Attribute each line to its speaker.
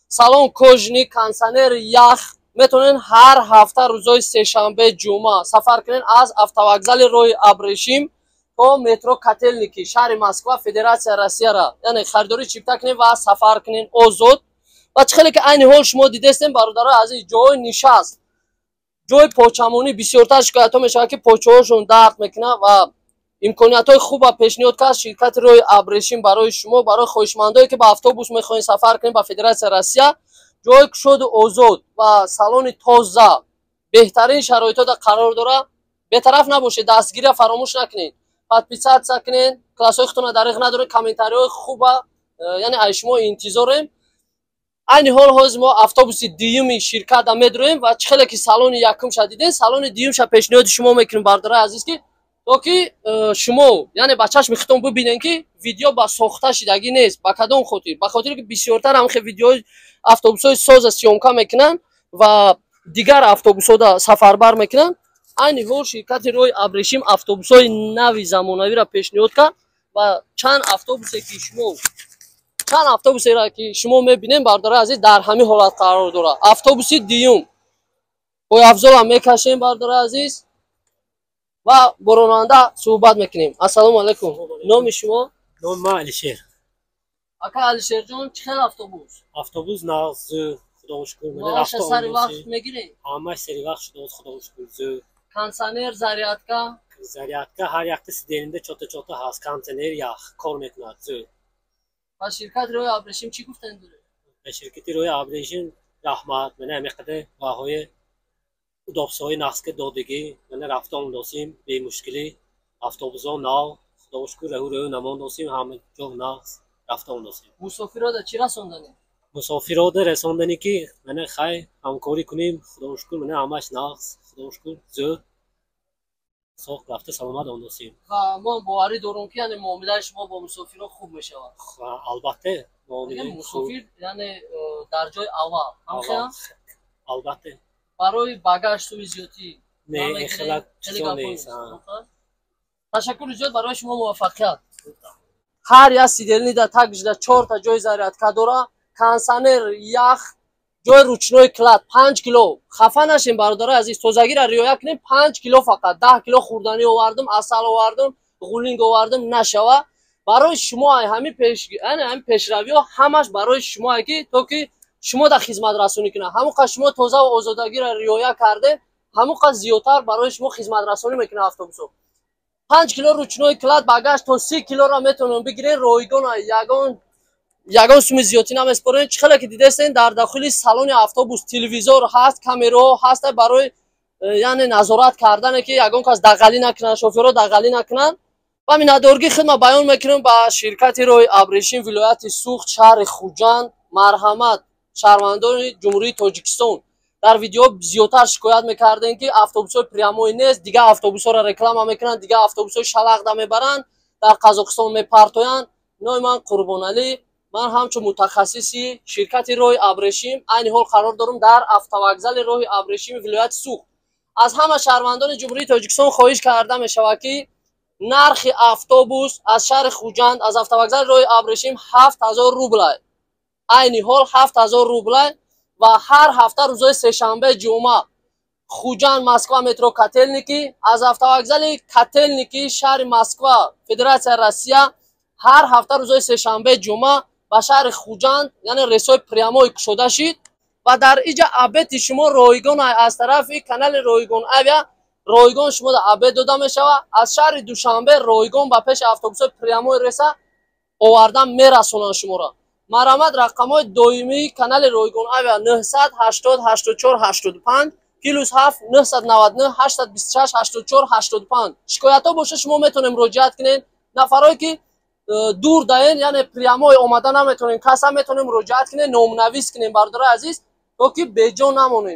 Speaker 1: Салон кожаный, кондиционер, ях. Метавонед ҳар ҳафта рӯзҳои сешанбе, ҷумъа сафар кунед аз автовокзали роҳи Абрешим то метро Котельники, шаҳри Москва, Федератсия Россияра, яъне харидорӣ чипта кунед ва сафар кунед озод. Ва чӣ хеле ки айни ҳол шумо дидестем, бародарои азиз, ҷои нишаст, ҷои почамонӣ, бисёртар шикоятҳо мешавад, ки почаҳошон дард мекунад, ва имкониятҳои хуба пешниҳод кард ширкати роҳи Абрешим барои шумо, барои хоҳишмандое, ки ба автобус мехоҳед сафар кунед ба Федератсия Россия. Ҷои кушоду озод ва салони тоза, беҳтарин шароитҳо қарор дорад. Бетараф набошед, дастгирия фаромӯш накунед, подписаться кунед, лайкҳои худтона дариғ надоред, комментариҳои хуба, яъне аз шумо интизорем. Айни ҳол ҳозир мо автобуси дуюми ширката медроем ва чӣ хеле ки салони якумша дидем, салони дуюмша пешниҳоди шумо мекунем, бародарои азиз, ки то ки шумо, яъне ба чашми худтон бибинед, ки видео ба сохта шидагӣ нест. Ба кадом хотир? Ба хотире ки бисёртар ҳамхе видеои автобусҳои соза съёмка мекунанд ва дигар автобусҳода сафарбар мекунанд. Айни ҳол ширкати роҳи Абрешим автобусҳои нави замонавиро пешниҳод кард ва чанд автобусеро ки шумо мебинем, бародарои азиз, дар ҳамин ҳолат қарор дорад. Автобуси дуюм, пойафзолам мекашем, бародарои азиз, ва бо ронанда суҳбат мекунем. Ассалому алайкум, номи шумо?
Speaker 2: Номи ман Алишер.
Speaker 1: Ака Алишерҷон, чӣ хел автобус?
Speaker 2: Автобус нағз, худо шукр.
Speaker 1: Маоша сари вақт мегирем?
Speaker 2: Ҳамаш сари вақт шудааст, худо шукр, зӯр.
Speaker 1: Кондиционер, зарядка?
Speaker 2: Зарядка ҳар якта сиденье да чота чота ҳаст, кондиционер, ях кор мекунад, зӯр.
Speaker 1: Ба ширкати роҳи Абрешим чӣ гуфтан доред?
Speaker 2: Ба ширкати роҳи Абрешим раҳмат, мана ҳамин қадар ваҳои удобство ҳои нағз ки додагӣ, мана рафта омадосем бемушкилӣ, автобусҳо нав, худо шукр, раҳу раҳу намондосем, ҳама ҷо нағз рафта омадосем.
Speaker 1: Мусофирода чӣ расонданем?
Speaker 2: Мусофирода расонданӣ, ки мана хай ҳамкорӣ кунем, худо шукр, мана ҳамаш нағз, худо шукр, зӯр, соқ рафта саломат омадосем.
Speaker 1: Ва мо боварӣ дорем, ки яъне муомилаи шумо бо мусофирон хуб мешавад.
Speaker 2: Албатта.
Speaker 1: Мусофир, яъне дар ҷои аввал.
Speaker 2: Албатта.
Speaker 1: Барои багаж суми зиёдтӣ?
Speaker 2: Не, хела чизо нест.
Speaker 1: Ташаккури зиёд, барои шумо муваффақият. Ҳар як сиденье да также чорта ҷои зарядка дора, кондиционер, ях, ҷои ручной кладь, 5 кило. Хафа нашем, бародарои азиз, тозагиро риоя кунем. 5 кило фақат, 10 кило хӯрданӣ овардум, асал овардум, ғулинг овардум, нашава. Барои шумо ҳамин пешравиҳо ҳамаш барои шумое, ки то ки шумо дар хизматрасонӣ кунад. Ҳамон қадр шумо тозаву озодагиро риоя кардем, ҳамон қадр зиёдтар барои шумо хизматрасонӣ мекунад автобусҳо. 5 кило ручной кладь, багаж то 30 килоро метавонем бигирем ройгон, ягон суми зиёдтӣ намеспорем. Чӣ хеле ки дидестем, дар дохили салони автобус телевизор ҳаст, камераҳо ҳаст барои яъне назорат кардане, ки ягон кас дағалӣ накунанд, шофёрҳо дағалӣ накунанд. Ва миннатдоргии хидмат баён мекунем ба ширкати роҳи Абрешим, вилояти Суғд, шаҳри Хуҷанд. Марҳамат, шаҳрвандони Ҷумҳурии Тоҷикистон, дар видео зиёдтар шикоят мекардем, ки автобусҳои прямой нест, дигар автобусҳоро реклама мекунанд, дигар автобусҳои шалағда мебаранд, дар Қазоқистон мепартоянд. Номи ман Қурбоналӣ, ман ҳамчун мутахассиси ширкати роҳи Абрешим айни ҳол қарор дорам дар автовокзали роҳи Абрешими вилояти Суғд. Аз ҳама шаҳрвандони Ҷумҳурии Тоҷикистон хоҳиш карда мешавад, ки нархи автобус аз шаҳри Хуҷанд, аз автовокзали роҳи Абрешим 7000 рублай, айни ҳол 7000 рублай, ва ҳар ҳафта рӯзҳои сешанбе, ҷумъа Хуҷанд, Москва, метро Котельники, аз автовокзали Котельники, шаҳри Москва, Федератсияи Россия, ҳар ҳафта рӯзҳои сешанбе, ҷумъа ба шаҳри Хуҷанд, яъне рейсҳои прямой кушода шид ва дар иҷа обед и шумо ройгон, аз тарафи канали Ройгон Авиа ройгон шумо обед дода мешавад. Аз шаҳри Душанбе ройгон ба пеши автобусҳои прямой рейса овардан мерасонанд шуморо. Марҳамат, рақамҳои доимии канали Ройгон Авиа 980 84 85, +7 999 826 84 85. Шикоятҳо боша, шумо метавонем муроҷиат кунед. Нафарое ки дур даен, яъне прямой омада наметавонем, каса метавонем муроҷиат кунем, номнавис кунем, бародарои азиз, то ки беҷо намонем.